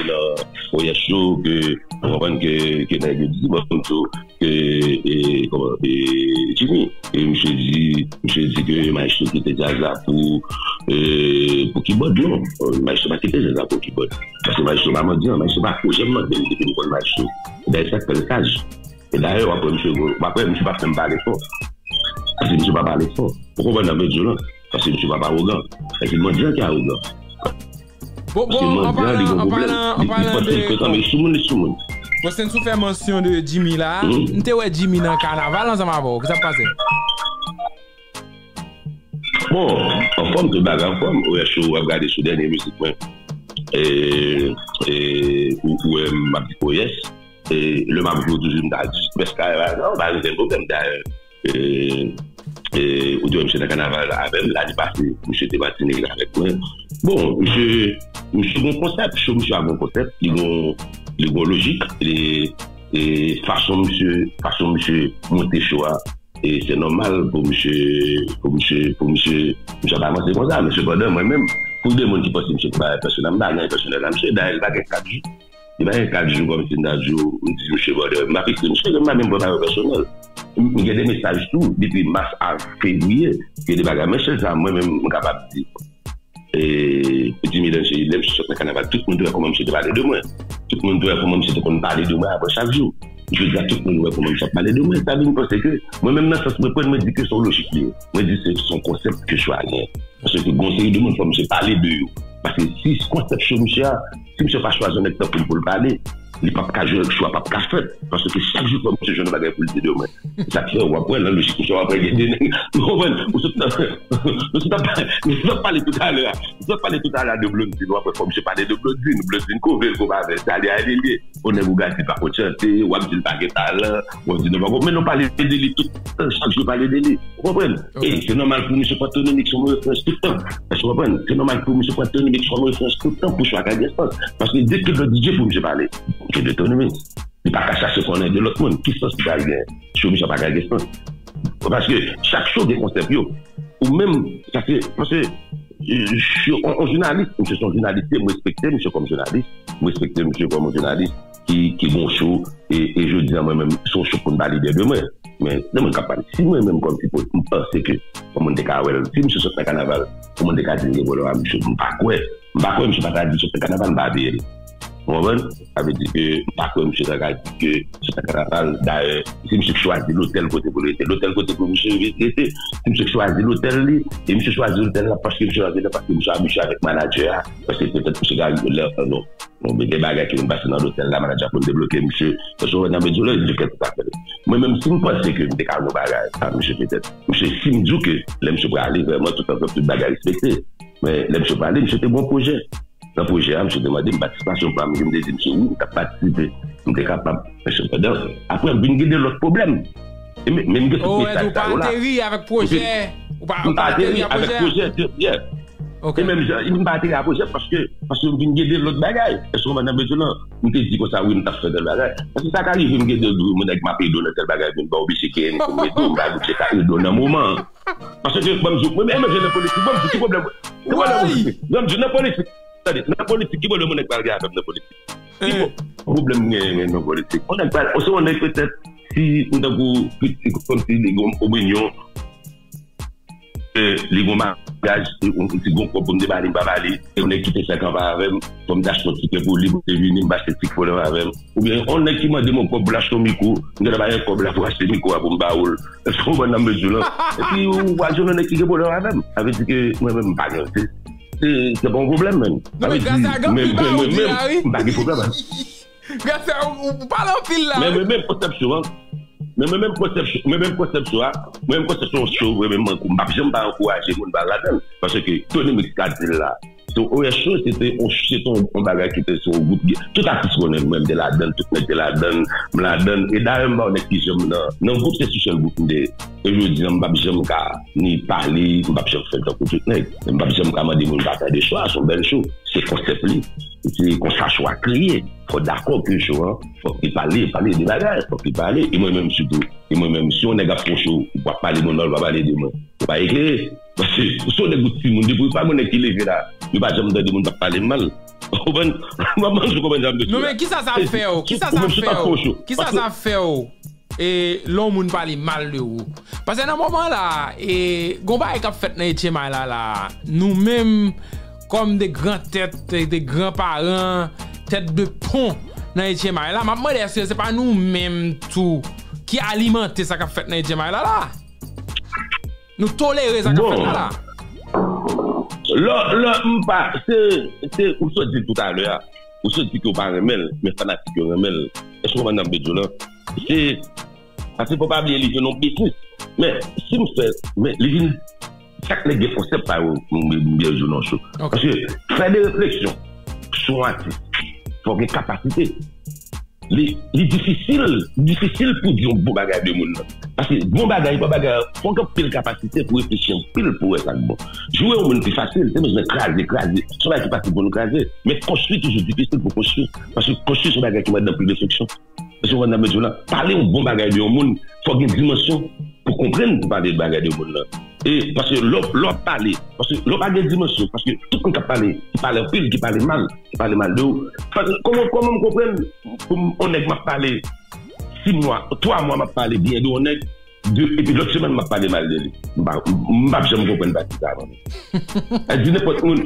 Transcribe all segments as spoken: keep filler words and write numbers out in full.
nan O S yo, ke, ou konprann ke, ke nèg yo di, bon, m di w, ke, e, kòman, e, Jimmy. E misye di, misye di ke Maestro kite djaz la pou, e, pou kibòd, non. Maestro pa kite djaz la pou kibòd. Paske Maestro pa mandyan, Maestro pa janm mande m depi m konn Maestro. Dayè, sa k fè l saj. E dayè, w ap wè misye, w ap wè misye pa fè m pale fò. Paske misye pa pale fò. Ou konprann sa m vle di w lan? Paske misye pa awogan. Paske mandyan ki awogan. Bon, bon, an palan, an palan de, bon, sou moun, li sou moun. Bon, sens ou fè mansyon de Jimmy la, m te wè Jimmy nan kanaval ansanm avè w. Kisa k pase? Bon, anfòm, tout bagay anfòm. O S yo, w ap gade sou dènye mizik mwen. E, e, ou, ou wè m ap di O S. E, lè m ap jwe, toujou m ta di, pèske, non, pa gen pwoblèm, dayè. E, e, ou te wè misye nan kanaval avè m, lane pase, misye te Matinik avèk mwen. Bon, misye, misye gon konsèp, cho misye a gon konsèp, li gon, li gon lojik, e, e fason misye, fason misye monte cho a, e se nòmal pou misye, pou misye, pou misye, misye ap avanse konsa, men sepandan, mwen menm, pou de moun ki panse misye te bay pèsonèl, m pa gen pèsonèl a misye, dayè, li pa gen kat jou. Li pa gen kat jou kòmsi m ta di w, m di misye brother, m ap ekri misye, m pa menm pran bagay yo pèsonèl. M, m gen de mesaj tou, depi mas a fevriye, gen de bagay. Men sèl sa, mwen menm, m kapab di. E, Jimmy Danje, lè misye sot nan kanaval, tout moun te wè kòman misye te pale de mwen. Tout moun te wè kòman misye te konn pale de mwen apre chak jou. Jodi a, tout moun wè kòman misye ap pale de mwen. Sa vin panse ke, mwen menm nan sans mwen pran, mwen di ke se yon lojik li ye. Mwen di se, se yon konsèp ke cho a genyen. Paske gon seri de moun fò misye pale de yo. Paske si konsèp cho misye a, si misye pa chwazi yon nèg tankou m pou l pale, li p ap ka jwe, cho a p ap ka fèt. Paske chak jou fò misye jwenn yon bagay pou l di de mwen. Se sa k fè w ap wè nan lojik misye w ap wè gen de nèg. Ou konprann? Ou sot nan, nou sot ap, nou sot ap pale toutalè a. Nou sot ap pale toutalè a de Blondine. W ap wè fò misye pale de Blondine. Blondine kove l kòm avè l. Talè a li l ye. Yon nèg ou gade li pa konn chante, w ap di l pa gen talan, w ap di nou pa konn, men nou pale de li tout tan, chak jou pale de li. Ou konprann? E se nòmal pou misye pran Tony Mix kòm referans tout tan. Èske w konprann? Se nòmal pou misye pran Tony Mix kòm referans tout tan pou cho a ka gen sans. Paske depi lòt D J pou misye pale, ke de Tony Mix. Li pa ka chache konnen de lòt moun. Ki sans li pral gen? Cho misye pa ka gen sans. Paske chak cho gen konsèp yo. Ou menm, sa se, paske, e, on, on jounalis, misye se yon jounalis, m respekte misye kòm jounalis, m respekte misye kòm yon jounalis ki, ki gon cho, e, e jodi a mwen menm, se yon cho pou m pale de, de mwen. Men, de mwen k ap pale. Si mwen menm kòm ti post, m panse ke yon moun te ka wè l, si misye sot nan kanaval, yon moun te ka di m gen pwoblèm ak misye, m pa kwè. M pa kwè misye pa ta di sot nan kanaval, m pa peye l. Ou konprann? Sa vle di ke m pa kwè misye ta ka di ke sot nan kanaval. Dayè, si misye k chwazi lotèl kote pou l rete, lotèl kote pou misye rete. Si misye k chwazi lotèl li, e misye chwazi lotèl la paske misye chwazi lotèl, paske misye abitye avèk manadjè a, paske petèt misye ka rive lè, non. Bon, men gen bagay ke vin pase nan lotèl la, manadjè a konn debloke misye. Paske w wè nan medyo la, li fè tout afè l. Mwen menm, si m panse ke m te ka yon bagay a misye petèt. Misye, si m di w ke lè misye prale, vrèman, tout ansanm, tout bagay respekte. Men lè misye prale, misye te gon pwojè. Nan pwojè a, misye te mande m patisipasyon pa m, ke m te di misye wi, m t ap patisipe, m te kapab. Men sepandan, apre, m vin gen de lòt pwoblèm. E men, men m gen tout mesaj sa yo la. Ou pa ateri avèk pwojè. Ou pa, ou pa ateri avèk pwojè. Yeah. E menm jan, m pa ateri a pwojè paske, paske m vin gen de lòt bagay. Èske w konprann nan bezwen lan? M te di konsa, wi, m t ap fè tèl bagay. Paske sa ka rive, m gen de moun nèg m ap ede w nan tèl bagay, vin ba w biche K N pou m ede w, m pa oblije ka ede w nan moman an. Paske, ban m di w, mwen menm jan nan politik, ban m di w, ki pwoblèm, ki pwoblèm politik? Ban m di w, nan politik, tande, nan politik, ki pwoblèm yon nèg pral gen avè m nan politik? Ki pwoblèm m genyen nan politik? Yon nèg pral, se yon nèg petèt, si m tankou, kòmsi li gen yon opinyon, e, li gon maryaj, e, yon ti gon kòb pou m te ba li, m pa ba li. E yon nèg ki te fè kanpay avè m, fò m te achte yon tikè pou li, pou te vini, m pa achte tikè pou li avè m. Oubyen, yon nèg ki mande m yon kòb pou l achte yon mikwo, m gentan pa gen kòb la pou achte mikwo a pou m ba ou l. Èske w konprann nan mezi lan? Epi, ou pral jwenn yon nèg ki gen pwoblèm avè m. Sa vle di ke mwen menm, m pa gen, se, se, se pa yon pwoblèm, menm. Sa vle di, men, men, men, men, m pa gen pwoblèm avè l. Gras, ou, ou pale anpil la. Men, men, men konsèp cho a. Men, men, men konsèp cho, men, men konsèp cho a. Men, men konsèp cho, cho, mwen menm, m p ap janm pa ankouraje moun pa al ladan l. Paske Tony Mix ka di l la. So, O S Show, se te yon, se te yon, yon bagay ki te, se yon gwoup ki, tout atis konnen, mwen, m te ladan l, tout nèg te ladan l, m ladan l. E dayè, m pa yon nèg ki janm nan, nan gwoup, se sou sèl gwoup m te ye. E jodi a, m p ap janm ka ni pale, m p ap janm fè l tankou tout nèg. M p ap janm ka mande moun pa fè de cho a, se yon bèl cho. Se konsèp li. Se konsa cho a kreye. Fò w dakò ke cho an, fòk li pale, pale de bagay, fòk li pale. E mwen menm sitou, e mwen menm, si yon nèg ap fè yon cho, ou p ap pale de mwen, non, l pa pale de mwen. Ou pa eklere. Paske ou se yon nèg ou timoun, depi ou pa gen nèg ki leve la, yo pa janm tande moun t ap pale mal. Ou konprann? Mwen, mwen, ou konprann sa m vle di la. Non, men kisa sa ap fè w? Kisa sa ap fè w? Kisa sa ap fè w? E, lè yon moun pale mal de ou. Paske nan moman la, e, gon bagay k ap fèt nan H M I la, la, nou menm, kòm de gran tèt, de gran paran, tèt de pon nan H M I la, m ap mande èske se pa nou menm tou ki alimante sa k ap fèt nan H M I la, la? Nou tolere sa k ap fèt la, la? Lè, lè m pa, se, se, ou sot di toutalè a, ou sot di ke w pa renmen l, men fanatik yo renmen l. Èske w konprann sa m vle di w lan? Se, paske fò pa bliye li vin yon biznis. Men, si m fè, men li vin, chak nèg gen konsèp pa yo, m, m, m byen jwe nan show. Paske, fè de refleksyon sou yon atis, fò gen kapasite. Li, li difisil, difisil pou di yon bon bagay de moun nan. Paske bon bagay, bon bagay, fòk anpil kapasite pou reflechi anpil pou wè sa k bon. Joure yon moun pi fasil, se bezwen kraze, kraze. Se yon bagay ki fasil pou nou kraze. Men konstwi toujou difisil pou konstwi. Paske konstwi se yon bagay ki mande anpil refleksyon. Èske w konprann sa m vle di w lan? Pale yon bon bagay de yon moun, fòk gen dimansyon pou konprann pou pale de bagay de moun nan. E paske lè w, lè w ap pale, paske lè w pa gen dimansyon, paske tout moun k ap pale, ki pale anpil, ki pale mal, ki pale mal de ou. Paske kòman, kòman m konprann pou m, yon nèg m ap pale sis mwa, twa mwa m ap pale byen de yon nèg, de, epi lòt semèn m ap pale mal de li. M pa, m, m p ap janm konprann pati sa a, mwen. Èl di nenpòt moun.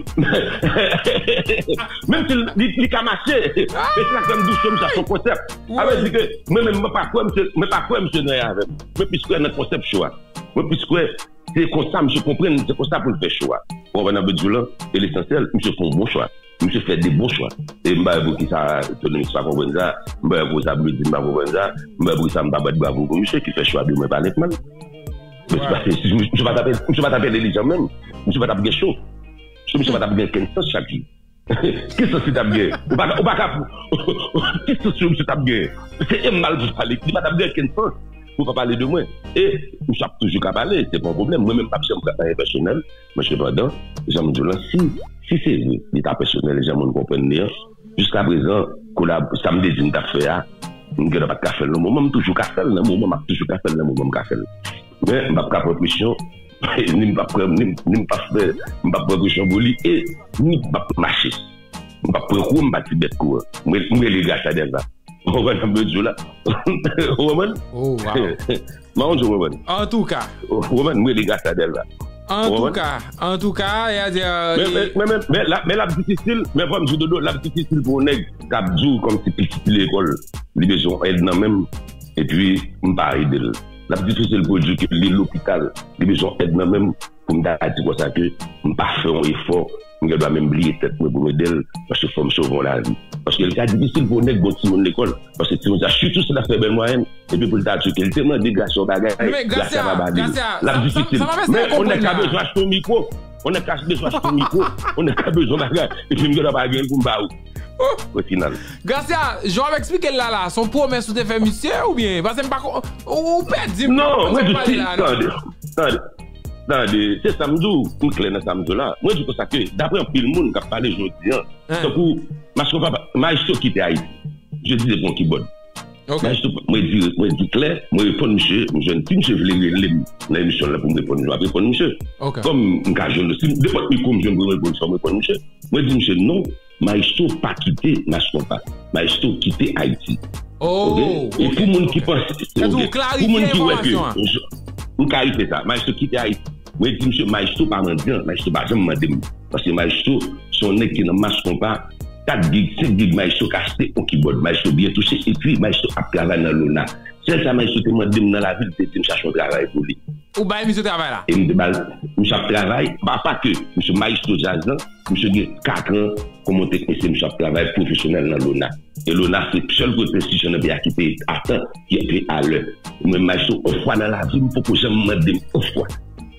Menm si li, li ka mache. E se sa k fè m di w show m sa se yon konsèp. Sa vle di ke mwen menm, mwen pa kwè misye, mwen pa kwè misye nan avè m. Mwen plis kwè nan konsèp show a. Mwen plis kwè se konsa misye konprann, se konsa pou l fè show a. Ou konprann sa m vle di w lan? E lesansyèl, misye fè yon bon chwa. Misye fè de bon chwa. E m pa wè poukisa Tony Mix pa konprann sa. M pa wè poukisa Blody m pa konprann sa. M pa wè poukisa m pa bat bravo pou misye ki fè chwa de mwen pa nèt mal. Misye pa, misye pa t ap, misye pa t ap entelijan menm. Misye pa t ap gen show. Show misye pa t ap gen okenn sans chak jou. Ki sans li t ap gen? Ou pa ka, ou pa ka, ki sans show misye t ap gen? Se e mal pou pale. Li pa t ap gen okenn sans pou pa pale de mwen. E misye ap toujou ka pale, se pa yon pwoblèm. Mwen menm, m p ap janm pran anyen pèsonèl. Men sepandan, jan m di w lan, si, si se vre, li ta pèsonèl, jan moun konprann li an, jiskaprezan, kolab, sa m te di m t ap fè a, m gentan pa t ka fè l nan moman, m toujou ka fè l nan moman, m ap toujou ka fè l nan moman m ka fè l. Men, m p ap ka pran presyon, ni m p ap pran, ni, ni m p ap fè, m p ap pran presyon pou li, e ni m p ap mache. M p ap pran kou, m pa ti bèt kou an. M rele, m rele gras a Delva. Ou konprann sa m vle di w la? Ou konprann? Oh, wow. Mwen, ou konprann? Antouka. Ou konprann? M rele gras a Delva. Antouka, antouka, y a di, euh, men, men, men, men, men, la, men l ap difisil, men fò m di w, Dodo, l ap difisil pou yon nèg k ap di w kòmsi pitit li lekòl, li bezwen èd nan men m, epi m pa ede l. L ap difisil pou w di w ke li lopital, li bezwen èd nan men m, pou m ta di konsa ke m pa fè yon efò, m gen dwa menm bliye tèt mwen pou m ede l, paske fò m sove yon lavi. Paske li ka difisil pou yon nèg gen yon timoun lekòl, paske timoun sa, sitou si l ap fè bèl mwayèn, epi pou l ta di ke l te mande Gracia yon bagay, Gracia pa ba li l. L ap difisil. Men yon nèg ka bezwen achte yon mikwo, yon nèg ka bezwen achte yon mikwo, yon nèg ka bezwen bagay, epi m gen dwa pa gen l pou m ba ou. O final. Gracia, jan w ap eksplike l la, la, se yon pwomès ou te fè misye, oubyen? Paske m pa ko-, ou, ou pèdi m. Non, mwen di, tande, tande. Tande, se sa m di w, m klè nan sa m di w la. Mwen di konsa ke, daprè anpil moun k ap pale jodi an, tankou, Maestro Papa, Maestro kite Ayiti. Je di depi yon kibòd. Maestro, mwen di, mwen di klè, mwen reponn misye, m jwenn, si misye vle rele m nan emisyon l lan pou m reponn, m ap reponn misye. Kòm m ka jwenn, si nenpòt mikwo m jwenn pou m reponn, fò m reponn misye. Mwen di misye non, Maestro pa kite Mass Konpa. Maestro kite Ayiti. Oke? E pou moun ki panse, oke. Pou moun ki wè ke, m klarifye sa, Maestro kite Ayiti. Mwen di misye, Maestro pa mandyan, Maestro pa janm mande m. Paske Maestro se yon nèg ki nan Mass Konpa, kat gig, senk gig, Maestro ka achte yon kibòd, Maestro byen touche, epi Maestro ap travay nan Lona. Sèl sa Maestro te mande m nan lavi, li te di m chache yon travay pou li. Ou bay misye travay la? E m te ba l, misye ap travay, pa, pa ke misye Maestro djaz lan, misye gen katran kòm yon teknisyen, misye ap travay pwofesyonèl nan Lona. E Lona se sèl gwo enstitisyon nan peyi a ki peye a tan, ki peye alè. Mwen, Maestro, yon fwa nan lavi m, poko janm mande m yon fwa.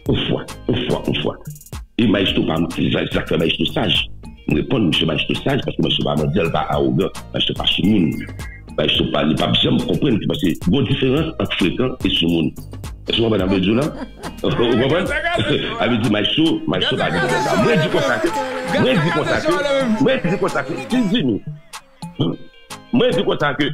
Yon fwa, yon fwa, yon fwa. E Maestro pa, se sa k fè Maestro saj. M reponn, misye Maestro saj, paske Maestro pa mandyan, li pa awogan, Maestro pa soumoun. Maestro pa, li p ap janm konprann, se paske gon diferans ant frekan e soumoun. Èske w konprann sa m vle di w la? Ou konprann? Sa vle di Maestro, Maestro pa gen pwoblèm sa. Mwen di konsa ke, mwen di konsa ke, mwen di konsa ke, si Jimmy, mwen di konsa ke,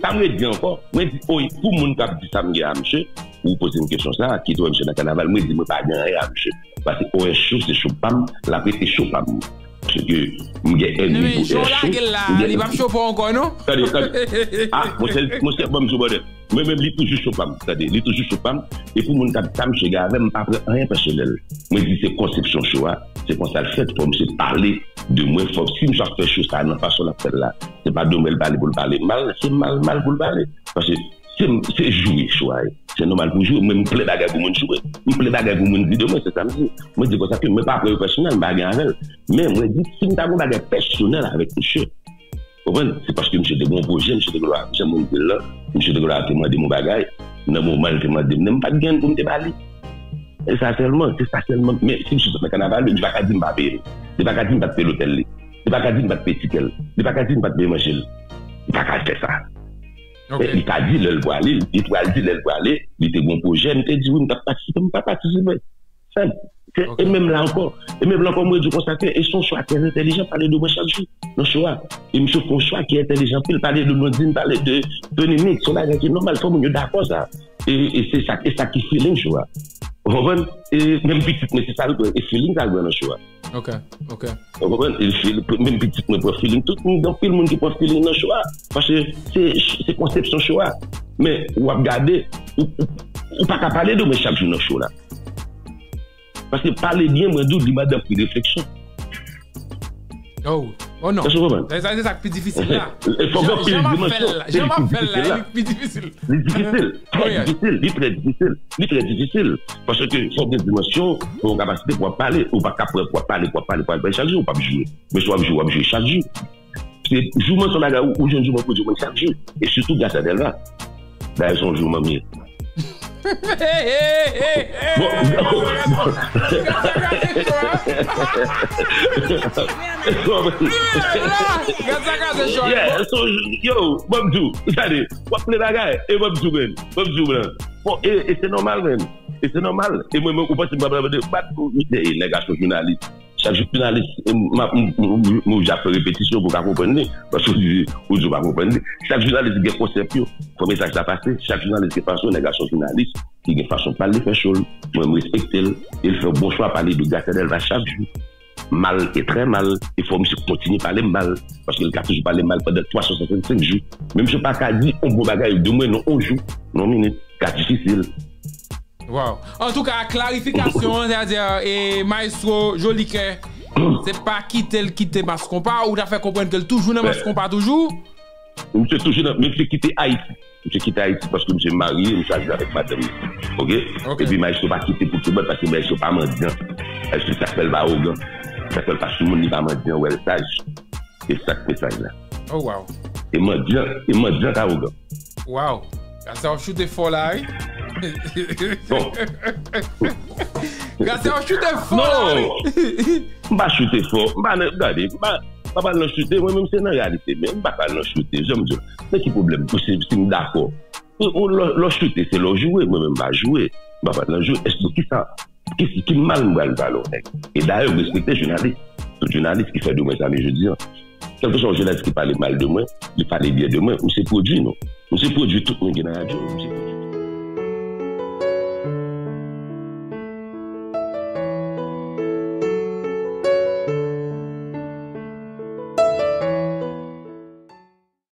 sa m ret di ankò, mwen di, oy, pou moun k ap di sa m gen a misye, pou w poze m kesyon sa, kite w wè misye nan kanaval, mwen di mwen pa gen anyen a misye. Paske O S Show se show pa m, l ap rete show pa m. Paske m gen ènmi pou O S Show. Jan w lage l la, li p ap show pa w ankò non. Tande, tande. Ah, monchè, monchè, ban m di w, brother. Mwen menm, li toujou show pa m. Tande, li toujou show pa m. E pou moun k ap ta misye gen avè m, m pa pran anyen pèsonèl. Mwen di se konsepsyon show a, se konsa l fèt, fò misye pale de mwen, fò si misye ap fè show sa nan fason l ap fè l la, se pa de mwen l pale pou l pale mal, se mal, mal pou l pale. Paske se, se jwe show a ye. Se nòmal pou jwe. Mwen, m plen bagay pou moun jwe. M plen bagay pou moun di de mwen, se sa m di. Mwen di konsa ke mwen pa pran yo pèsonèl, m pa gen avè l. Men mwen di, si m ta gen bagay pèsonèl avèk misye, konprann? Se paske misye te gen yon pwojè, misye te gen dwa, jan moun di l lan, misye te gen dwa te mande m yon bagay, nan moman l te mande m nan, m pa t gen anyen pou m te ba li. E sa sèlman, se sa sèlman. Men si misye sot nan kanaval, li pa ka di m pa peye l. Li pa ka di m pa t peye lotèl li. Li pa ka di m pa t peye tikè l. Li pa ka di m pa t peye manje l. Li pa ka fè sa. Men li ka di lè l pwale, li pral di lè l pwale, li te gen yon pwojè, m te di wi, m t ap patisipe, m pa patisipe. Senp. Se, e menm la ankò, e menm la ankò, mwen di w konsa ke, e se yon chwa trè entèlijan, pale de mwen chak jou nan show a. E misye fè yon chwa ki entèlijan anpil, pale de Blondine, pale de Tony Mix, se yon bagay ki nòmal, fò moun yo dakò sa. E, e se sa, e sa ki feeling show a. Ou konprann? E menm pitit mwen, se sa l pran, e feeling sa l pran nan show a. Ok, ok. Ou konprann? E feel-, menm pitit mwen pran feeling, tout moun, gen anpil moun ki pran feeling nan show a. Paske se, se konsepsyon show a. Men, w ap gade, ou, ou, ou pa ka pale de mwen chak jou nan show la. Paske pale byen, mwen di w, li mande anpil refleksyon. Oh, oh non. Èske w konprann? Sa, se sa k pi difisil la. E fòk gen anpil dimansyon. Jan m ap fè l la, jan m ap fè l la, li pi difisil. Li difisil, trè difisil, li trè difisil, li trè difisil. Paske fòk gen dimansyon, fòk gen kapasite pou w ap pale, ou pa ka pran, pou w ap pale, pou w ap pale, pou w ap pale chak jou, ou p ap jwe. Men si w ap jwe, w ap jwe chak jou. Se jouman se yon bagay ou, ou jwenn jouman pou jouman chak jou. E sitou gras a Delva. Dayè se yon jouman m ye. Bon, bon, bon. Gras a Delva. Yeah, so, yo, ban m di w, gade, w ap plen bagay, e ban m di w, man, ban m di w, man. Bon, e, e se nòmal, man. E se nòmal. E mwen, mwen, ou panse m pa pral bat, e, nèg a se yon jounalis. Chak jounalis, e, m, m, m, m, m, m oblije ap fè repetisyon pou w ka konprann li. Paske ou di, ou di w pa konprann li. Chak jounalis gen konsèp yo. Fò mesaj la pase. Chak jounalis gen fason, nèg la se yon jounalis ki gen fason pa l, li fè show l. Mwen, m respekte l. E l fè yon bon chwa pale de Gracia Delva chak jou. Mal e trè mal. E fò misye kontinye pale m mal. Paske l ka toujou pale m mal pandan twa san swasannsenk jou. Men misye pa ka di yon bon bagay de mwen nan yon jou, nan yon minit. Ka difisil. Wow. Antouka, klarifikasyon an, sètadi, e, Maestro Jolikè, se pa kite l kite Mass Konpa, ou ta fè konprann ke l toujou nan Mass Konpa toujou? Misye toujou nan, misye kite Ayiti. Misye kite Ayiti paske misye marye, misye al viv avèk madanm li. Oke? Ok. Epi Maestro pa kite pou Kibòt paske Maestro pa mandyan. Maestro sa k fè l pa awogan. Sa k fè l pa sou moun, li pa mandyan, wè l saj. E sa k mesaj la. Oh, wow. E mandyan, e mandyan k awogan. Wow. Gracia w choute fò la, wi. Bon. Gracia w choute fò la, wi. Non. M pa choute fò. M pa nan, gade, m pa, m pa pral nan choute. Mwen menm se nan reyalite. Men m pa pral nan choute. Jan m di w. Men ki pwoblèm pou se, si m dakò. Ou, ou, lè, lè w choute, se lè w joure. Mwen menm m pa joure. M pa pral nan joure. Èske ki sa? Ki, ki mal m pral pale yon nèg? E dayè, m respekte jounalis. Tout jounalis ki fè de mwen sa m ye jodi a. Kèlkeswa yon jounalis ki pale mal de mwen, li pale byen de mwen, m se pwodui nou. M se pwodui tout moun ki nan radyo. M se